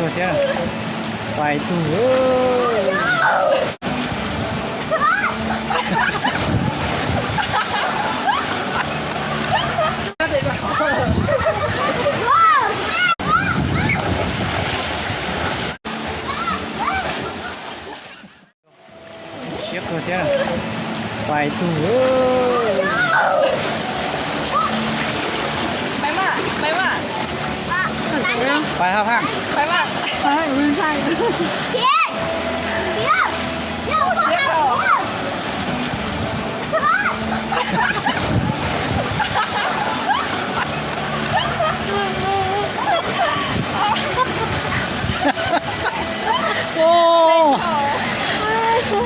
Thiab, pais tug. Siab kawg thiab, pais tug. Pais hab phaj.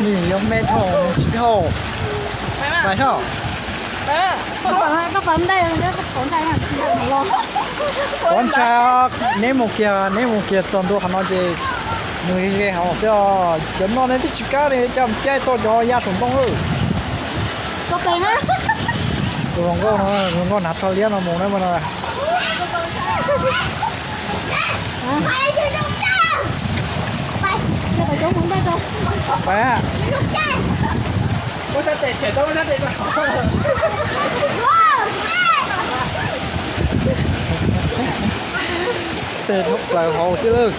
Nws yuav me dhau tsis dhau. Pais hab. Pov ntshai, neb mus kiag, neb mus kiag txog ntua qhov no ces nws ze hauv xwb os. Cov no neb twb tsis kam li, cas caij tau cov ya saum ntoo lawm. Tus hluas nkauj no, hluas nkauj hnav rho liab no mus na mas no. Pais. Tej dhau plaws hauv xwb lawm.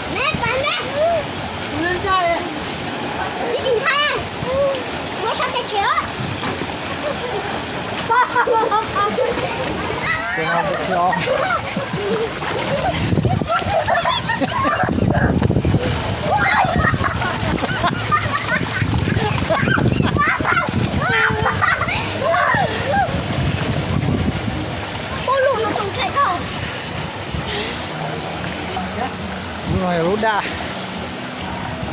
Lub no yog lub daj,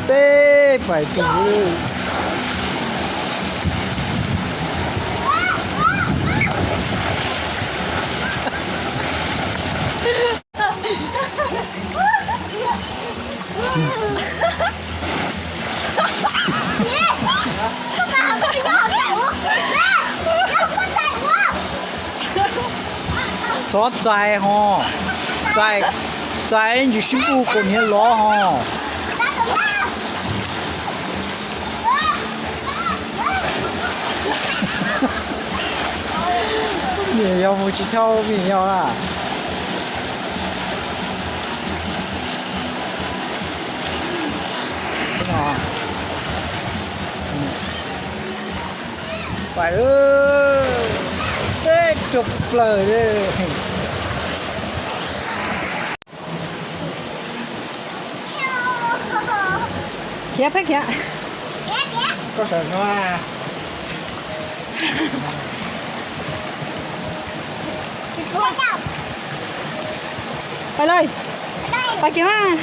teb pais tug. Txhob txais ho, txais, txais ntsis sib npuj kom niag lov ho. Nyiam yog mus tsis dhau vim yog a. Pais, tej rau plaws li. Khiav, peb khiav. Koj sawv no. Pais lawm. Pais kiag mas.